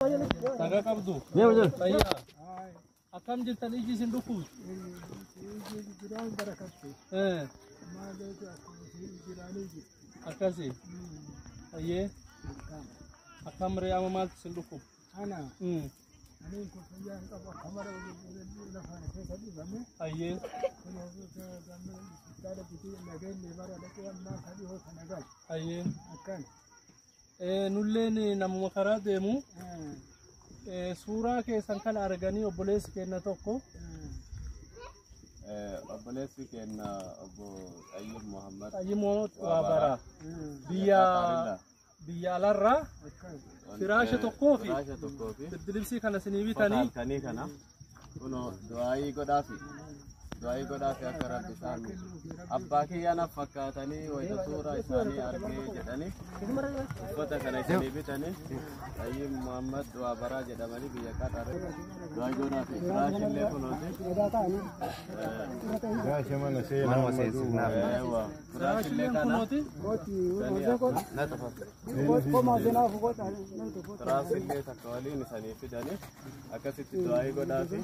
Nagaa qabdu. Fayyaa. Akkam jirtan iji isin dhukkubdu? Akkasi. Ayyee. Akkam ree amma maaltu isin dhukkubu? Ayyee. Ayyee. Nulleen namuma karaa deemu suuraa keessan kana arganii obboleessi keenya tokko Obboleessi keenya obbo Xayyib Muhammad Xayyib Muhammad Waabara biyya alarraa firaasha tokkoo fi birbiribsii kana isinii bitanii halkanii kana kunoo du'aayii godhaafi akka rabbi isaan abbaa kiyya naaf fakkaatanii wayita suuraa isaanii argee jedhanii uffata kana isinii bitanii Xayyib Muhammad Waabaraa jedhamanii biyya Qaxar du'aayii godhaafi firaashillee kunooti. Firaashillee kunooti. Firaashillee takka waliin isanii fidanii akkasitti du'aayii godhaafi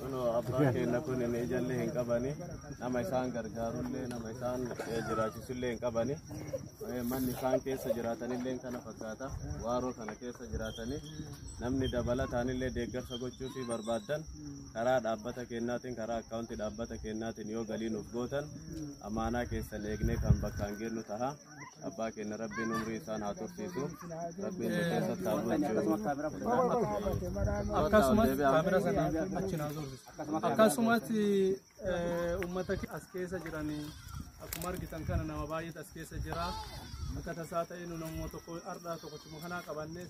kunoo abbaan keenya kun inni ijallee hin qabani nama isaan gargaarullee nama isaan jiraachisullee hin qabani manni isaan keessa jiraatanillee kana fakkaata waaroo kana keessa jiraatanii namni dabalataanillee deeggarsa gochuufii barbaaddan karaa dhaabbata kennaatiin karaa akkaawuntii dhaabbata kennaatiin yoo galii nuuf gootan amaanaa keessan eegnee kan bakkaan geennu taha. Abbaa keenya rabbiin umrii isaan haa tursiisu rabbiin nu keessatti haa bulchu. Akkasumas kaamera sana achi naa zorsisu. Akkasumas uummata as keessa jiran akkuma argitan kana nama baay'eetu as keessa jira. Akka tasaa ta'e nu namoota tokko har'aa tokkochuma kanaa qabannee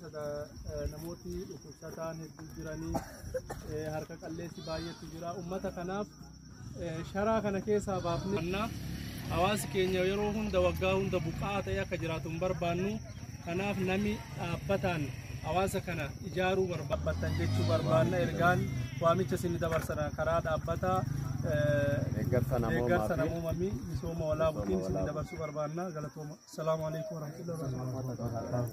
namooti dhukkubsataan hedduu jiranii harka qalleessi baay'eetu jira. Uummata kanaaf sharaa kana keessaa baafnee hawaasi keenya yeroo hunda waggaa hunda buqqa'aa ta'e akka jiraatu hin barbaannu. Kanaaf nami dhaabbataan hawaasa kana ijaaruu barbaaddan jechuu barbaanna. Ergaan waamicha isin dabarsana karaa dhaabbataa Deeggarsa namoomaa fi misooma walaabuutiin isin dabarsuu barbaanna. Galatooma. Assalaamu alaikum warahmatullahi wabarakatuh.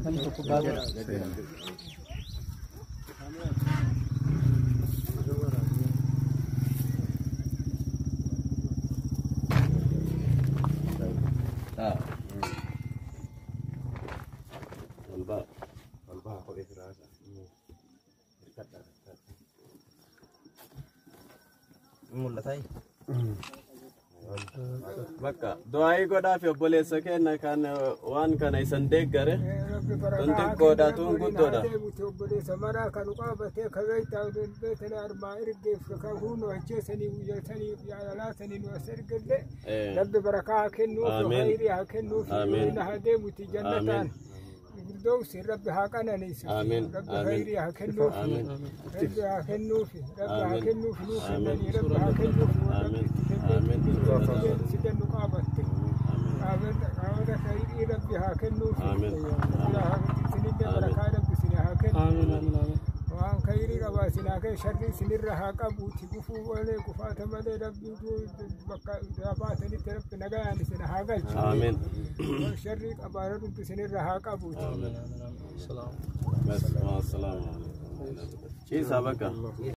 Namni tokko baay'ee. Bakka du'aayii godhaafi obboleessa keenya kan waan kana isan deeggare tun xiqqoodha tun guddoodha. Obboleessa maraa kan qabatee kabeeytaa beektan armaa ergeef kan huunoo acheessanii guyyatanii yaalaasanii nu as ergelle rabbi barakaa haa kennuuf khayrii haa kennuuf inni haa deemuti jannataan firdawsi rabbi haa qananiisu rabbi khayrii haa kennuuf rabbi haa kennuuf rabbi haa kennuuf nuuf kennanii rabbi haa kennuuf rabbi itti si kennu qaabatte qaabata khayrii rabbi haa kennuuf isinillee barakaa rabbi isin haa kennu waan khayrii qabaa isin haa kennu sharrii isinirra haa qabuuti gufuu malee gufaata malee rabbi bakka baatanitti rabbi nagayaan isin haa galchu sharrii qabaa rabbi isinirra haa qabuuti. Ciisaa bakka.